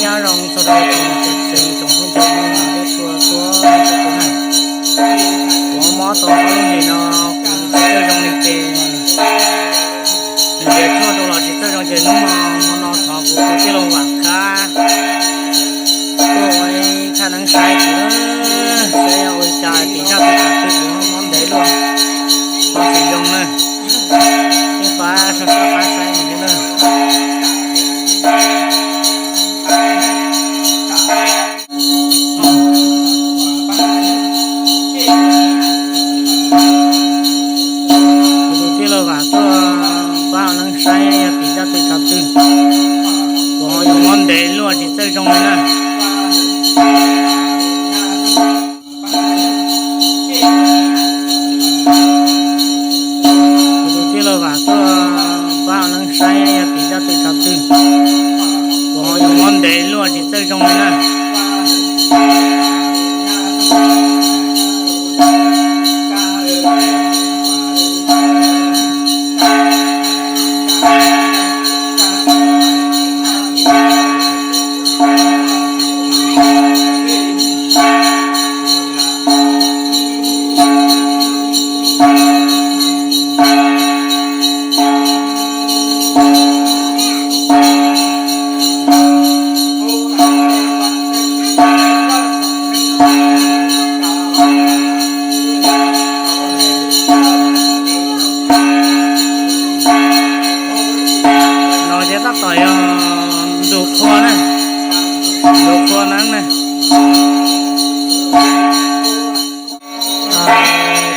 Nyob zoo txog rau tsoom niam txiv tsoom phooj ywg txhua txhua tus na. Kuv mob tau ob lub hlis no kuv tsis txawj zoo li ces, nws tias tshuaj rau los tsis txawj zoo ces hnub no hmo no thov kuv tus tij laug Vam Khab tuaj ua ib thaj neeb saib kuv, saib ua li cas tim zaj twg thaum twg kuv mob ntev luaj, mob tsis zoo na. Peb pab soj soj qab saib mus thiab na. Kuv tus tij laug Vam tuaj pab ua neeb saib yog tim zaj twg thaum twg, kuv ho yuav mob ntev luaj tsis txawj zoo li na. Kuv tus tij laug Vam tuaj pab ua neeb saib yog tim zaj twg thaum twg, kuv ho yuav mob ntev luaj tsis txawj zoo li na. No ces tab tom yog ntug qhua na, ntug qhua neeb na.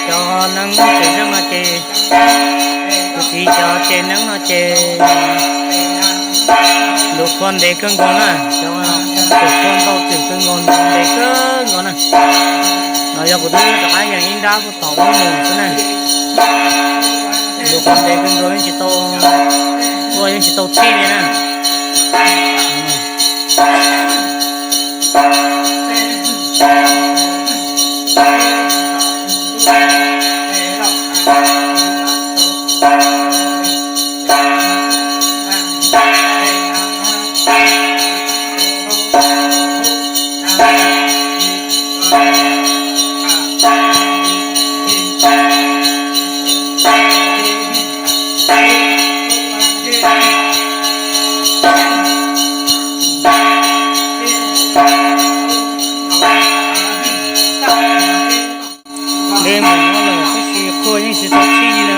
Cov neeb tsev neeb no ces, kuv txiv cov tsev neeb no ces ntug qhua ntev kawg nkaus na, cov ntug qhua ntau txwm kawg nkaus ntev kawg nkaus na. No yog kuv twb rov qab yees ib nrab kuj tom ub mus xwb na. Ntug qhua ntev kawg nkaus yeej tsis tau, qhua yeej tsis tau txhij li na. Ntev mus no lawm tab sis qhua yeej tsis tau txhij li na.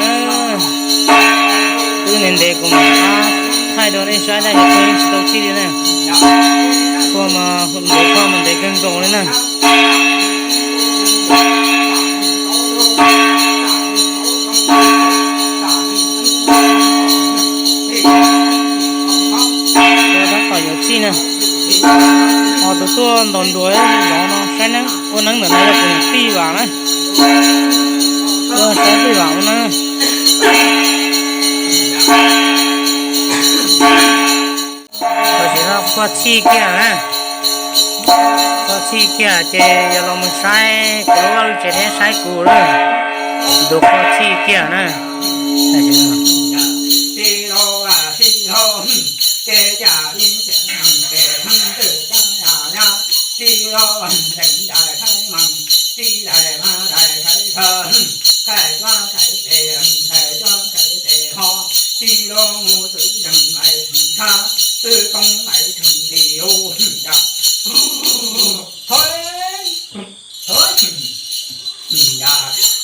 Twb ntev ntev kuv mam thaij rau nej saib na, qhua yeej tsis tau txhij li na. Qhua mas, ntug qhua mas ntev kawg nkaus li na. Tab tom yuav txhij na. Ho tus tuaj ntaus nruas zov no saib neeb ua neeb ntawm no yog kuv niam tij Vam na. Tuaj saib tij Vam ua neeb. Tam sim no qhua txhij kiag na. Qhua txhij kiag ces yog los mus saib kuv lub vaj lub tsev thiab saib kuv lawm. Ntug qhua txhij kiag na.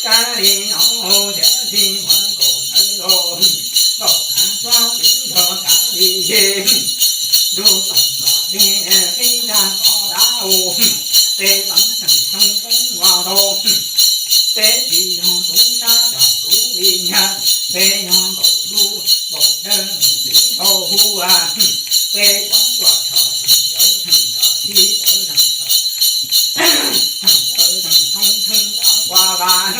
Kab li no thiab txij muag nkaus ntawd los, nkaus kab tsuab twb nrog kab li yej, ntuj toom npom dej qib nrag tod dav u, peb teev tseem xyoo poob ua ntau, peb tsis yog tub sab cov tub li nyag, peb yog nkaus lub nkaus dawb mus txwv nkaus hu, peb tuav tuam tsho tseem cawv tseem cov tib cawv tseem cov, tseem cawv tseem thoob theeb cov kua vas.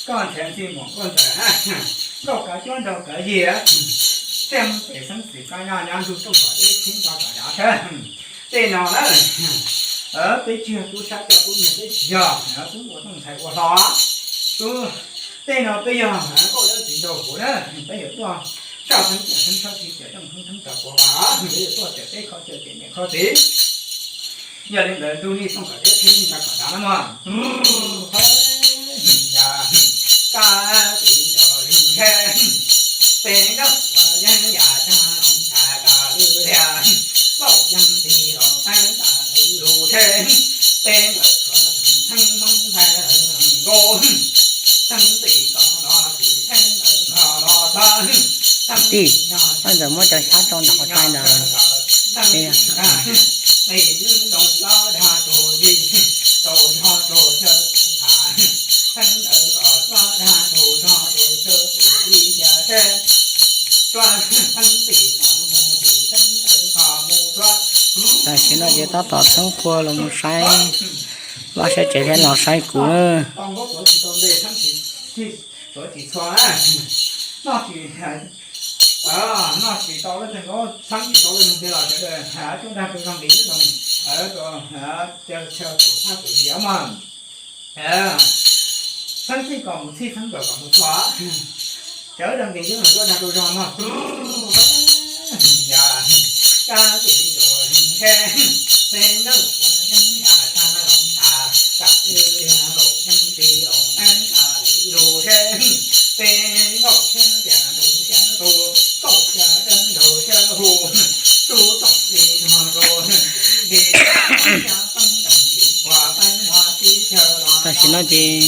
Koj ntxhais txij muam koj ntxawm, koj kav cuab nrog kav yig, tej pem xeeb xwm koj nyob nyob ntug rooj kom deb thiab nto kom dav thiab. Tej no na, peb tsis yog tub sab coj tub nyuag, peb tsis yog, tub ua tub ntxhais ua hlo, tub Tej no peb yog nkauj dawb txiv nraug kuv na, peb yuav tuaj saj theeb cawm theeb tshab txiv cawm rooj theeb theeb tsa kuv vas, peb yuav tuaj cawm teb kho chaw cawm niam kho txiv. Yog li ntawd ntuj nej xyooj kom deb, peb nej nta kom dav na mog. Kab txiv nraug ntshe, peb nkauj yeeb yam tag los tas tas lwj liag, nkauj yeeb txiv los tas tas lwj lus ntshe, peb nkauj tshuav theeb Hmoob nthe nkauj, theeb txiv kom los txiv, theeb ntawd kho los txog, theeb tij, ntawd muab cov xyab rau nram qhov tais ntawd. Tam sim no ces tab tom txheeb qhua los mus saib vaj saib tsev thiab los saib kuv na. Noj tsis tau lub teg nkaub, txheeb tsis tau lub teg los sawv daws tuaj dag rau zog nqis lub zoov, chaw chaw tuam thaj tuam zis mog. Txheeb txhij kom mus txhij, txheeb nkawm kom mus txhua. Sawv daws nqis lub zoov tuaj dag rau zog mog. Kab txiv nraug ntshe, peb nkauj tshuav theeb yam tag los tas tas lwj liag, nkauj yeeb txiv los tas tas lwj lus ntshe, peb nkauj tshiab tias nraug xyab tu, nkauj xyab dawb nraug xyab hu, tub toom li nrog rau, tam sim no ces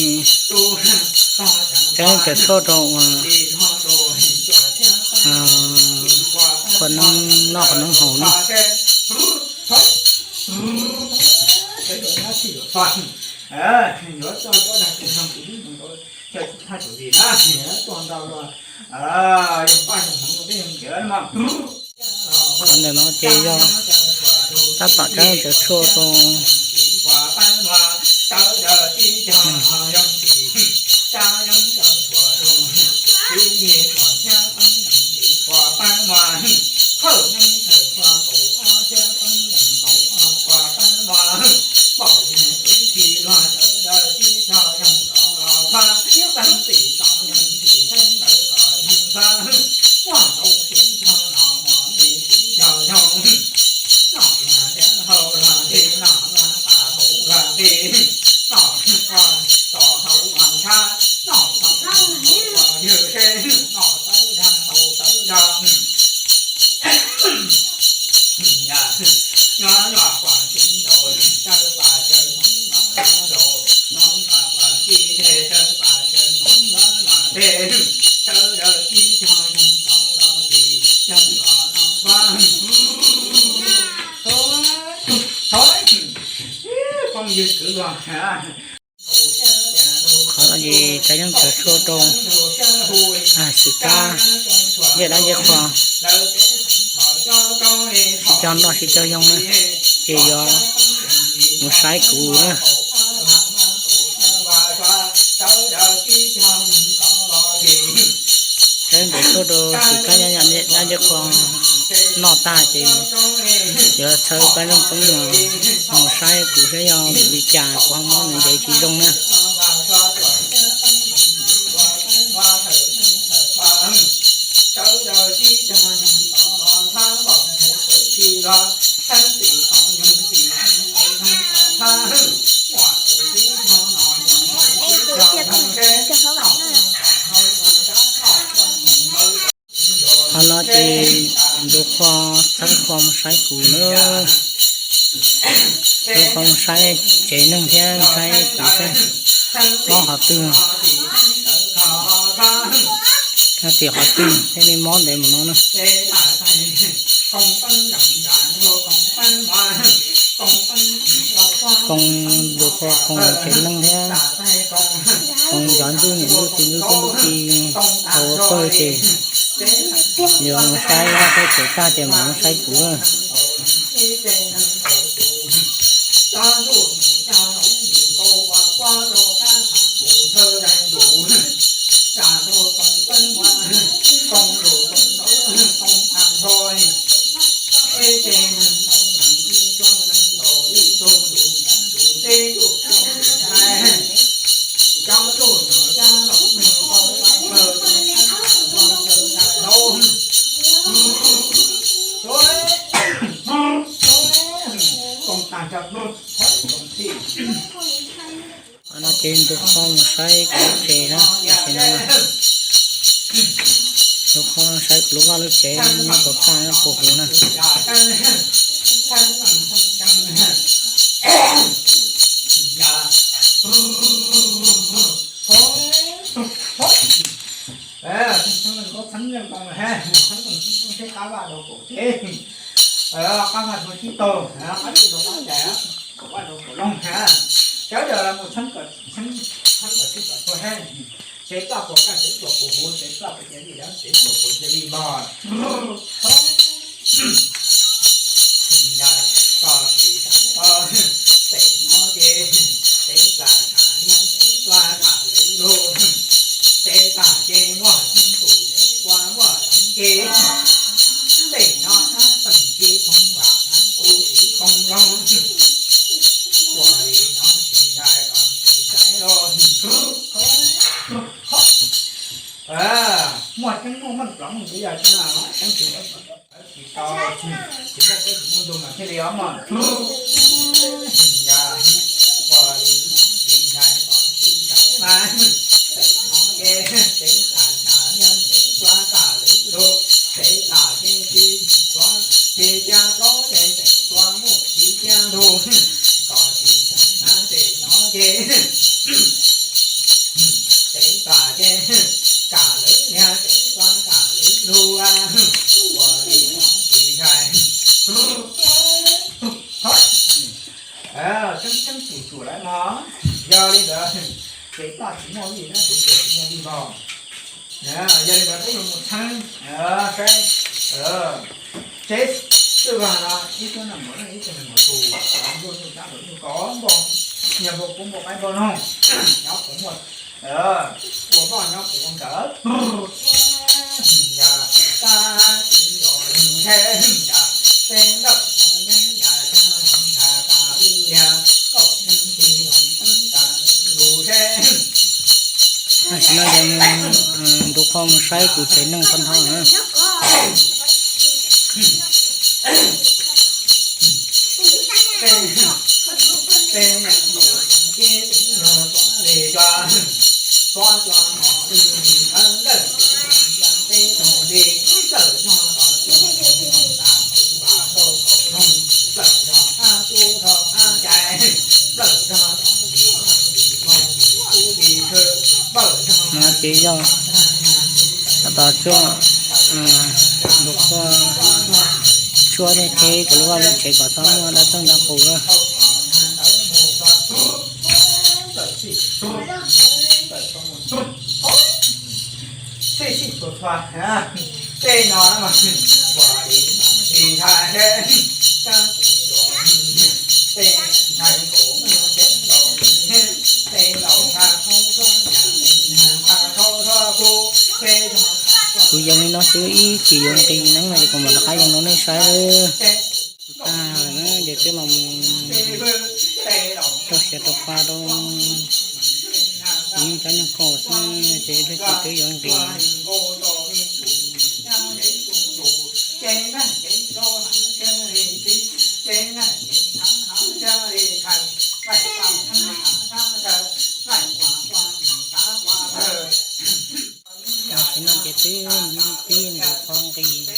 tseem cawm tshuaj rau uas qhua neeb noj qhua neeb haus na. Qhov ntawm no ces yog tab tom tseem cawm tshuaj rau Qhov no ces cov yeej cawm tshuaj rau xwm kab, yaj dab yaj qhua, sib cog noj sib cog yoog na, ces yuav mus saib kuv na. Cov yeej cawm tshuaj rau xwm kab, yaj dab yaj qhua noj tag ces yuav txhawb pab zeej poob mus saib kuv saib yog vim li cas kuv ho muab nws ntev tsis zoo na. Qhov no ces ntxuav qhua, txhawb qhua mus saib kuv na. Ntxuav qhua mus saib tsev neeg thiab saib kuv saib mob qhov twg, tim qhov twg thiab nej mob ntev mus no na. Koom ntxuav qhua, koom tsev neeg thiab koom cov ntsuj niam ntsuj txiv ntsuj tub ntsuj ki hauv ua pawg ces yuav mus saib vaj saib tsev tag ces mam mus saib kuv. Qhov no ces ntu qhov mus saib kuv lub tsev na, tam sim no na. Ntu qhov saib kuv lub vaj lub tsev, nyob puas kaj nyob puas huv na. Qab vaj rau kaum tsev, qab vaj rau tib taug, qab tsis rau qab cais, kaum vaj rau kaum loog na. Sawv daws los mus txheeb kom txheeb kom txhij kom txhua thiab. Tsev plaj puas kaj, tsev tuam puas huv, tsev plaj puas cia li dawb, tsev tuam puas cia li npog. Tsis nco tsis tau, pem no ces tsev plas tham niag tsev plas tham lwm lug, tsev plas ces muaj tseeb tus tsev pua muaj loov ces, pem no hab tseem tsis poob vam hab kuv tsis poob loog. Ua li no tsis nco kom tsis tau los. Muaj tseeb muaj meej plaub mus tsis yog tseeb, tseeb tsis tau, tsis muaj peb tsis muaj ntu mas thiaj li ob mos. Yog ua li no tsis ntshai kom tsis ntshai mas, pem no ces tsev tas tas yog tsev tuav tas lwm lug, tsev tas ces tsis tuav tsis cia plaub ces tsev tuav muaj tsis cia ntug, kom tsis ntshai mas pem no ces tsev tas ces kam lwm yog tsev tuav kam lwm lug, ua li no tsis ntshai. Tseeb tseeb tsuam tsuam lawm no, yog li ntawd ces plaj tsis muaj vij na, tsev tuam tsis muaj vij npog. Yog li ntawd peb yuav mus txheeb saib tsev xwb vag no ib tug neeg mus leej ib tug neeg mus tus, ntuj nyuj cab ntuj nyuj kos npog, nyias npog kub npog qaib npog noog, nyob puas muaj ua npoj nyob puas ua nkawm. Yog tab sis los ntshe yog peb ntawm yeeb yog cag los ntsha tas wb yog kauj yeeb tig los txeeb tas lus seb. Tam sim no ces ntu qhov mus saib kuv tsev neeg qhov no na. No ces yog tab tom tsuaj, ntu qhov tsuaj thiab qheb kuv lub vaj lub tsev kom txhob muaj dab txeej dab qus na. Tej no mas ua li tsis ntshai, tej ntshai kuv, kuv yees li no xwb, ib chim yuav nqis neeb no ces kuv mam rov qab yees rau nej saib lawm. Tag lawm na ces peb los rau siav rau pa rau, yeej cov nyuag kaus xwb ces ib pliag ces twb yuav nqis. Tam sim no ces twb pib ntu qhov nqis na.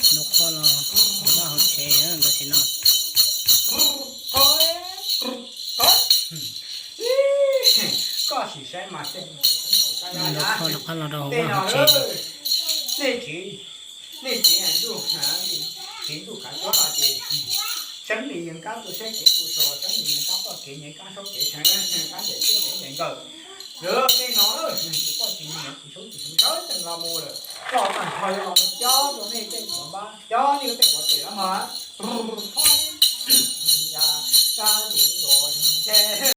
Ntu qhov los hauv vaj hauv tsev tam sim no. Ntu qhov los qhov los rau hauv vaj hauv tsev. Nej txiv, nej txiv, txiv ntuj kav tsob no ces tseeb li yeej kab tuaj saib kev tuaj so, tseeb li yeej kab toj kev nyev kab saub kev seev, kab ncaim txij kev ncaim nkawm. Lawv tej no tsis poj tsis nyiam tsis saub tsis seev sawv tsees los mus lawm, koj tag nrho yuav los mus cob rau nej tej quav npab, cob nej tej quav tes los mas.